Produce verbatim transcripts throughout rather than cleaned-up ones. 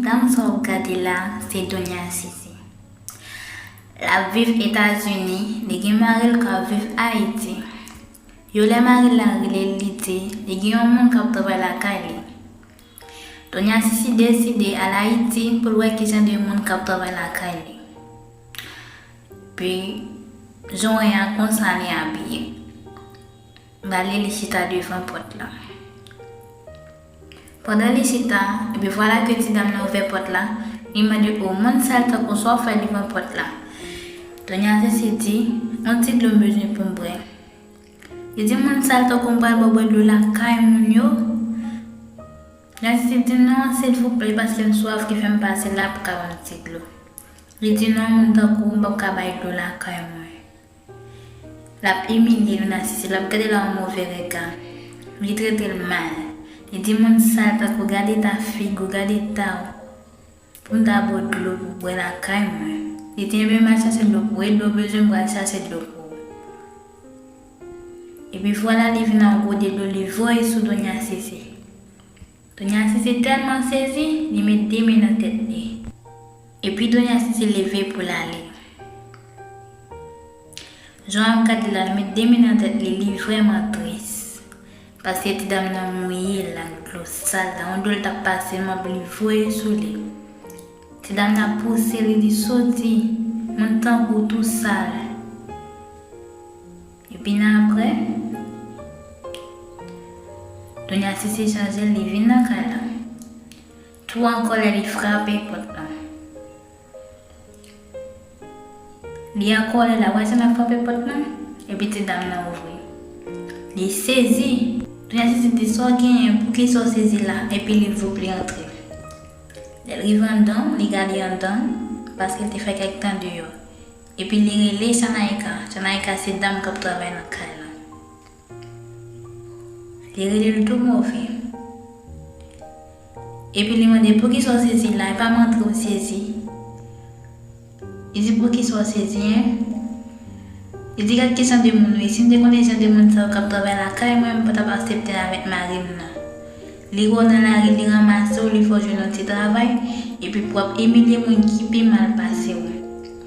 Dam sa w ap gade la, se Donya Sisi. L ap viv Etazini, li gen mari l k ap viv Ayiti. Yon lè mari l la rele l, li di li gen yon moun k ap travay lakay li. Donya Sisi deside al Ayiti pou l wè ki jan de moun k ap travay lakay li. Pi, jan w wè a, konsa li abiye. L ale, li chita devan pòt la. Pandan li chita, epi vwala ke ti dam nan ouvè pòt la, li mande, "O, moun sa l tankou sa w fè devan pòt la?" Donya Sisi di, "Yon ti dlo m bezwen pou m bwè." Li di, "Moun sa l tankou m pral ba w bwè dlo lakay moun yo?" Donya Sisi di, "Non, silvouplè, paske m swaf ki fè m pase la pou ka ban m ti dlo." Li di, "Non, moun tankou w, m p ap ka bay dlo lakay mwen." L ap imilye Donya Sisi, l ap gade l a yon move rega. Li trete l mal. Li di, "Moun sal tankou w, gade eta figi w, gade eta w. Pou m ta ba w dlo pou w bwè lakay mwen." Li di, "Enben, m al chache dlo pou ou. E dlo w bezwen, m pral chache dlo pou ou." Epi vwala, li vin ak yon gode dlo, li voye sou Donya Sisi. Donya Sisi tèlman sezi, li met de men nan tèt li. Epi Donya Sisi leve pou l ale. Jan w ap gade la, li met de men nan tèt li, li vrèman tris. Paske ti dam nan mouye l ak dlo sal la, yon dlo l t ap pase, m ap li voye sou li. Ti dam nan pouse l, li di, "Soti, moun tankou w tou sal." Epi nan apre, Donya Sisi chanje l, li vin nan kay la. Tou an kòlè, li frape pòt la. Li an kòlè la, wè jan l ap frape pòt la? Epi ti dam nan ouvri. Li sezi. Donya Sisi di, "Sa w genyen? Poukisa w sezi la?" Epi li voup, li antre. Lè l rive anndan, li gade anndan, paske l te fè kèk tan deyò. Epi li rele Chanayika. Chanayika se dam k ap travay nan kay la. Li rele l tou move. Epi li mande, "Poukisa w sezi la? E pa m antre w sezi?" Li di, "Poukisa w sezi, en?" Li di, "Gad ki jan de moun ou ye. Si m te konnen jan de moun sa yo k ap travay lakay mwen, m pa t ap aksepte avèk mari m nan. Li wè w nan lari, li ranmase w, li fè w jwenn yon ti travay, epi pou w ap imilye moun ki pi mal pase w.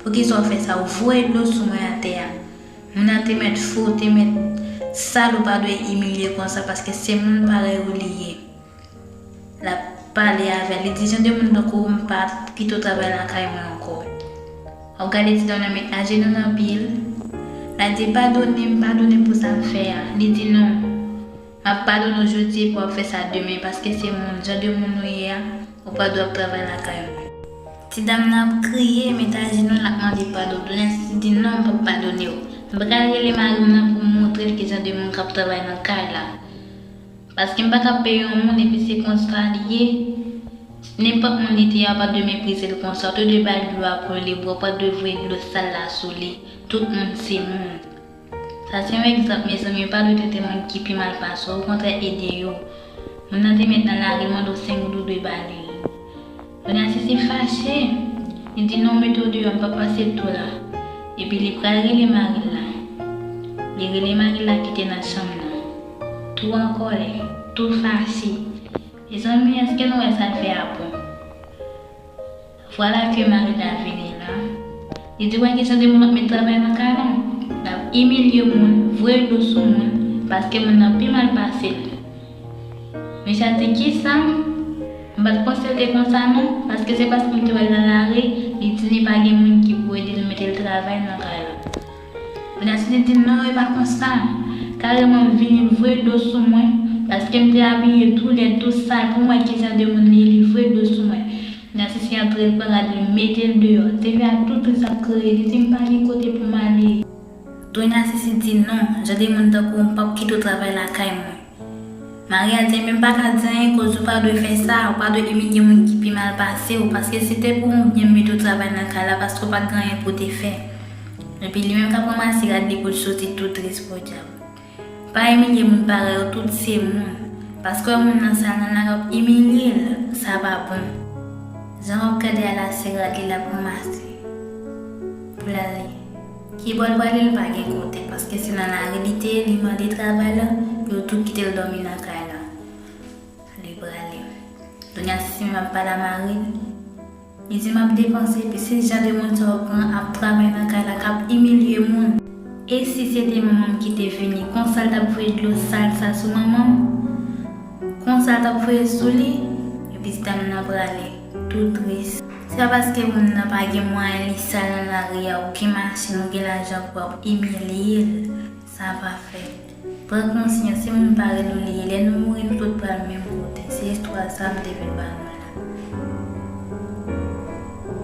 Poukisa w fè sa? Ou voye dlo sou mwen atè a. Moun nan te mèt fou, te mèt sal, ou pa dwe imilye konsa, paske se moun parèy ou li ye." L ap pale avè l, li di, "Jan de moun tankou w, m pa kite w travay lakay mwen ankò." W ap gade ti dam nan met ajenou nan pye l, l ap di, "Padone m, padone m pou sa m fè a." Li di, "Non, m ap padone w jodi epi w ap fè sa demen, paske se moun, jan de moun ou ye a, ou pa dwe ap travay lakay mwen." Ti dam nan ap kriye, met ajenou l, l ap mande padon. Donya Sisi di, "Non, m p ap padone w. M pral rele mari m nan pou m montre l ki jan de moun k ap travay nan kay la. Paske m pa ka peye yon moun epi se konsa li ye. Nenpòt moun li te ye a, w pa dwe meprize l konsa. Ou te dwe ba l dlo a pou l bwè, ou pa dwe voye dlo sal la sou li. Tout moun se moun." Sa se yon egzanp, mezanmi, ou pa dwe trete moun ki pi mal pase w, okontrè, ede yo. Moun nan te mèt nan lari, l mande w senk goud, ou dwe ba li l. Donya Sisi fache, li di, "Non, mete w deyò, m p ap pase tou la." Epi li pral rele mari l la. Li rele mari l la ki te nan chanm nan. Tou an kòlè, tou fache. Mezanmi, èske nou wè sa l fè a bon? Vwala ke mari l la vini la. Li di, "Wè ki jan de moun w ap met travay nan kay la. L ap imilye moun, voye dlo sou moun, paske moun nan pi mal pase l." Mesye a di, "Kisa? M pa t panse l te konsa non, paske se paske m te wè l nan lari, li di li pa gen moun ki pou ede l mete l travay nan kay la." Donya Sisi di, "Non, e pa konsa." Kareman, m vini, l voye dlo sou mwen, paske m te abiye tou lèd, tou sal, pou m wè ki jan de moun li ye, li voye dlo sou mwen. Donya Sisi antre, l pran rad li, l mete l deyò. T V a tou tris ap kriye, li di, "M pa gen kote pou m ale." Donya Sisi di, "Non, jan de moun tankou w, m p ap kite w travay lakay mwen." Mari a di, "Enben, m pa ka di anyen, koz ou pa dwe fè sa, ou pa dwe imilye moun ki pi mal pase w, paske se te pou yon byen m mete w travay nan kay la, paske w pa t gen anyen pou w te fè." Epi li menm k ap ranmase rad li pou l soti tou tris podyab. Pa imilye moun parèy ou, tout se moun. Paske w wè moun nan sal nan lari, w ap imilye l, sa pa bon. Jan w ap gade a la, se rad li l ap ranmase pou l ale. Kibò l prale, l pa gen kote, paske se nan lari li te ye, li mande travay la, yo tou kite l dòmi nan kay la. Li prale. Donya Sisi menm ap pale a mari l, Li di m ap depanse, epi se jan de moun sa yo pran ap travay nan kay la, k ap imilye moun. E si se te manman m ki te vini, konsa l t ap voye dlo sal sa sou manman m? Konsa l t ap voye sou li? Epi ti dam nan prale, tou tris. Se pa paske moun nan pa gen mwayen li sal nan lari a, ou gen machin, ou gen lajan pou ap imilye l. Sa pa fèt. Pran konsyans, se moun parèy nou li ye. Lè nou mouri, nou tout pral menm kote. Se istwa sa m te vin ba nou.